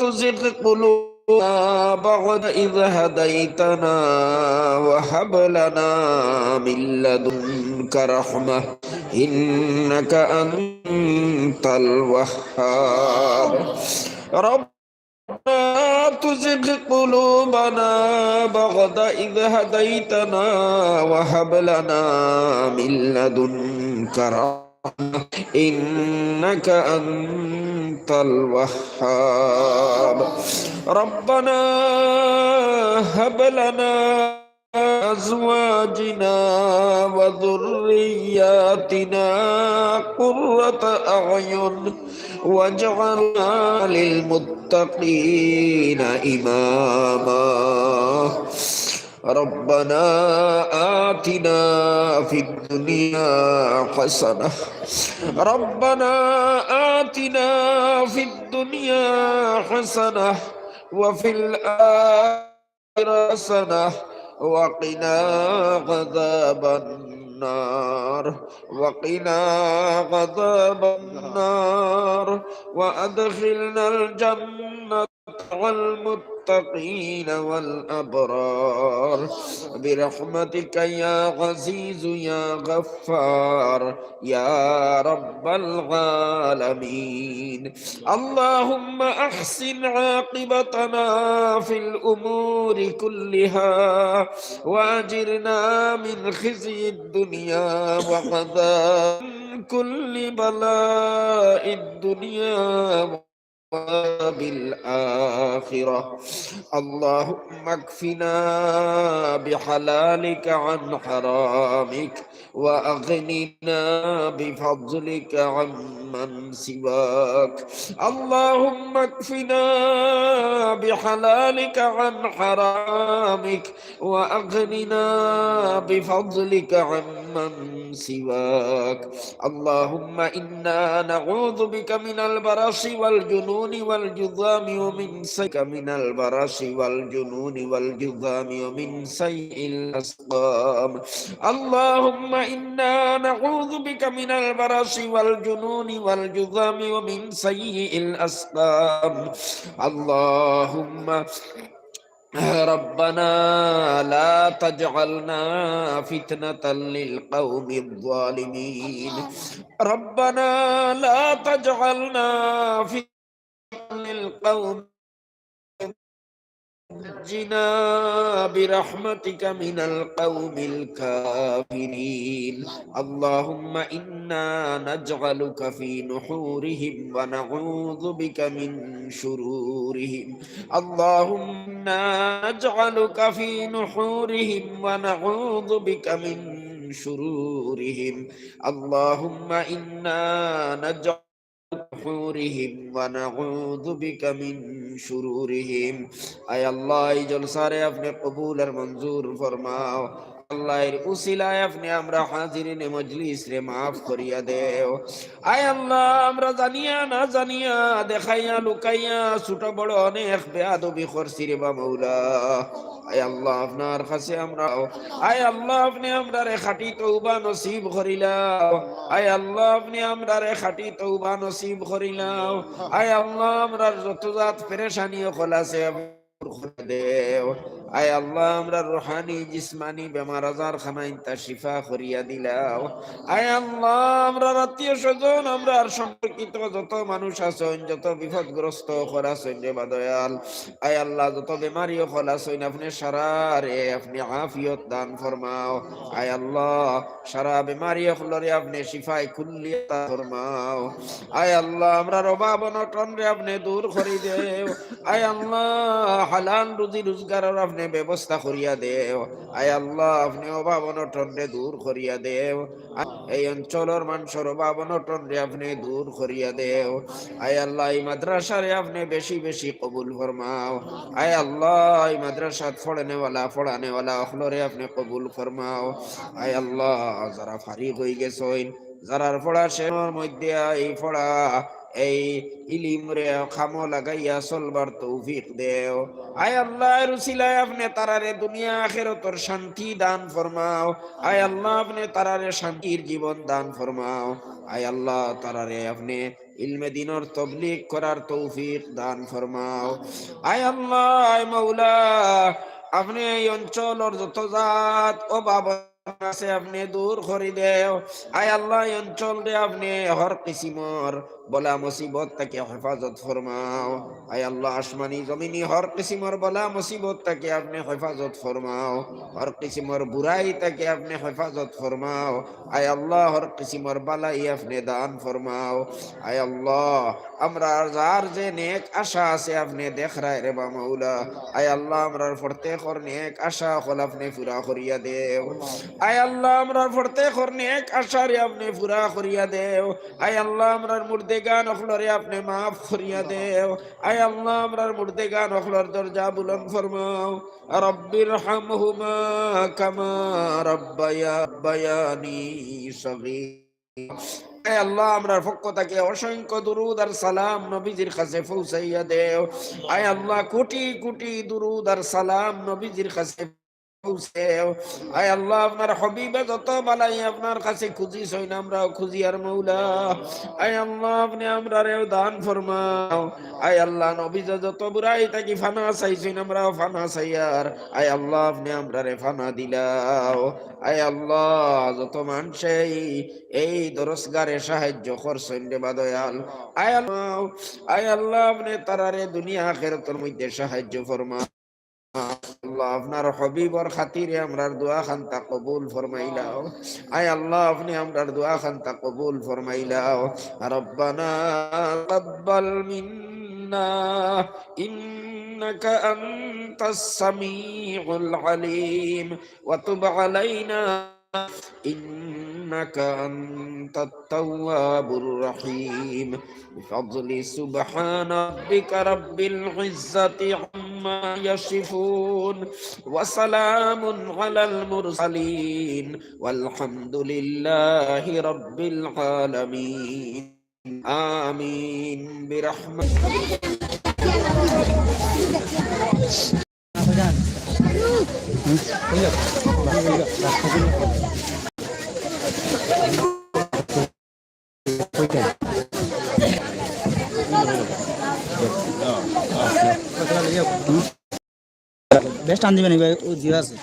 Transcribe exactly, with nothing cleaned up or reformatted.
تزغ قلوبنا بعد إذ هديتنا وهب لنا من لدنك رحمة إنك أنت الوهاب. ربنا لا تزغ قلوبنا بعد إذ هديتنا وهب لنا من لدنك رحمة إنك أنت الوهاب. ربنا هب لنا أزواجنا وذرياتنا قرة أعين واجعلنا للمتقين إماما. ربنا آتنا في الدنيا حسنة. ربنا آتنا في الدنيا حسنة وفي الآخرة حسنة وقنا عذاب النار. وقنا عذاب النار. وأدخلنا الجنة مع المتقين والأبرار برحمتك يا عزيز يا غفار يا رب العالمين. اللهم أحسن عاقبتنا في الأمور كلها وأجرنا من خزي الدنيا وعذاب كل بلاء الدنيا وعذاب الآخرة. اللهم اكفنا بحلالك عن حرامك وأغننا بفضلك عمن سواك. اللهم اكفنا بحلالك عن حرامك وأغننا بفضلك عمن سواك. اللهم إنا نعوذ بك من البرص والجنون والجذام ومن سيء، من البرص والجنون والجذام ومن سيء الأسقام. اللهم إنا نعوذ بك من البرص والجنون والجذام ومن سيء الأسقام. اللهم ربنا لا تجعلنا فتنة للقوم الظالمين. ربنا لا تجعلنا فتنة للقوم، نجنا برحمتك من القوم الكافرين. اللهم إنا نجعلك في نحورهم ونعوذ بك من شرورهم. اللهم إنا نجعلك في نحورهم ونعوذ بك من شرورهم. اللهم إنا نجعلك في نحورهم ونعوذ بك من شرورهم. আয় আল্লাহ, এই জলসারে আপনে কবুল আর মঞ্জুর ফরমাও। আল্লাহ, এর উসিলায় আপনে আমরা হাজিরিনে মজলিসরে মাফ করিয়া দেও। আয় আল্লাহ, আমরা জানিয়া না জানিয়া, দেখাইয়া লুকাইয়া, ছোট বড় অনেক বেয়াদবি করছি রে বা মৌলা। আয় আল্লাহ, আপনার কাছে আমরা, আয় আল্লাহ, আপনে আমরারে খাঁটি তওবা নসিব করিলাও। আয় আল্লাহ, আপনে আমরারে খাঁটি তওবা নসিব করিলাও। আয় আল্লাহ, আমরার যত জাত পেরেশানি অকল আছে, দূর করিয়া দেও। আয় আল্লাহ, আমরার রুহানি, জিসমানি বেমার আজার খানাইন্তা শিফা করিয়া দিলাও। আয় আল্লাহ, আমরার আত্মীয় স্বজন, আমরার সম্পর্কিত যত মানুষ আছইন, যত বিপদগ্রস্ত অকল আছইন রে বা দয়াল। আয় আল্লাহ, যত বেমারি অকল আছইন, আপনে সারারে আপনে আফিয়ত দান ফরমাও। আয় আল্লাহ, সারা বেমারি অকলরে আপনে শিফায়ে কুল্লি আতা ফরমাও। আয় আল্লাহ, আমরার অভাব অনটনরে আপনে দূর করি দেও। আয় আল্লাহ, হালাল রুজি রোজগারর আপনে ব্যবস্থা করিয়া দেও। আয় আল্লাহ, আপনে অভাব অনটনরে দূর করিয়া দেও। এই অঞ্চলর মানষর অভাব অনটনরে আপনে দূর করিয়া দেও। আয় আল্লাহ, এই মাদ্রাসারে আপনে বেশি বেশি কবুল ফরমাও। আয় আল্লাহ, এই মাদ্রাসাত পড়নেওয়ালা, পড়ানেওয়ালা অকলরে আপনে কবুল ফরমাও। আয় আল্লাহ, যারা ফারিগ অইগেছইন, যারার পড়া শেষর মধ্যে এই পড়া, এই ইলিমরে কামো লাগাইয়া চলবার তৌফিক দেও। আয় আল্লাহ, এর উসিলায় আপনে তারারে দুনিয়া আখেরাতর শান্তি দান ফরমাও। আয় আল্লাহ, আপনে তারারে শান্তির জীবন দান ফরমাও। আয় আল্লাহ, তারারে আপনে ইলমে দিনর তবলিগ করার তৌফিক দান ফরমাও। আয় আল্লাহ, আয় মৌলা, আপনে এই অঞ্চলর যত জাত অভাব আছে আপনে দূর করি দেও। আয় আল্লাহ, এই অঞ্চলরে আপনে হর কিসিমর বালা মুসিবত থাকি হেফাজত ফরমাও। আয় আল্লাহ, আসমানি জমিনি হর কিসিমর বালা মুসিবত থাকি আপনে হেফাজত ফরমাও, হর কিসিমর বুরাই থাকি আপনে হেফাজত ফরমাও। আয় আল্লাহ, হর কিসিমর বালাই আপনে দান ফরমাও। আয় আল্লাহ, আমরার যার যে নেক আশা আছে আপনে দেখরায় রেবা মৌলা। আয় আল্লাহ, আমরার প্রত্যেকর নেক আশা অকল আপনে পুরা করিয়া দেও। আয় আল্লাহ, আমরার প্রত্যেকর নেক আশারে আপনে পুরা করিয়া দেও। আয় আল্লাহ, আমরার মুর্দেগান অকলরে আপনে মাফ করিয়া দেও। আয় আল্লাহ, আমরার মুর্দেগান অকলর দরজা বুলন্দ ফরমাও। রব্বির হামহুমা কামা রব্বায়া-, রব্বায়ানি সগীরা। আয় আল্লাহ, আমরার পক্ষ থাকি অসংখ্য দুরুদ আর সালাম নবীজির কাছে পৌঁছাইয়া দেও। আয় আল্লাহ, কোটি কোটি দুরুদ আর সালাম নবীজির কাছে পৌঁছাও। আয় আল্লাহ, আপনার হাবিবে যত বালাই আপনার কাছে খুঁজিছইন, আমরাও খুঁজিয়ার মৌলা। আয় আল্লাহ, আপনে আমরারেও দান ফরমাও। আয় আল্লাহ, নবীজি যত বুরাই থাকি ফানা চাইছইন, আমরাও ফানা চাইয়ার। আয় আল্লাহ, আপনে আমরারে ফানা দিলাও। আয় আল্লাহ, যত মানষে এই দরসগারে সাহায্য করছইন রেবা দয়াল। আয় আল্লাহ, আয় আল্লাহ, আপনে তারারে দুনিয়া আখেরাতর মধ্যে সাহায্য ফরমাও। আল্লাহ, আপনার হাবিবর খাতিরে আমরার দোয়া খান্তা কবুল ফরমাইলাও। আয় আল্লাহ, আপনে আমরার দোয়া খান্তা কবুল ফরমাইলাও। রব্বানা তাকাব্বাল মিন্না ইন্নাকা আনতাস সামিউল আলিম ওয়া তুব আলাইনা إنك أنت التواب الرحيم. بفضل سبحان ربك رب العزة عما يصفون. وسلام على المرسلين. والحمد لله رب العالمين. آمين. برحمتك. বেশ টান দিবেন ভাই, ও জিও আছে।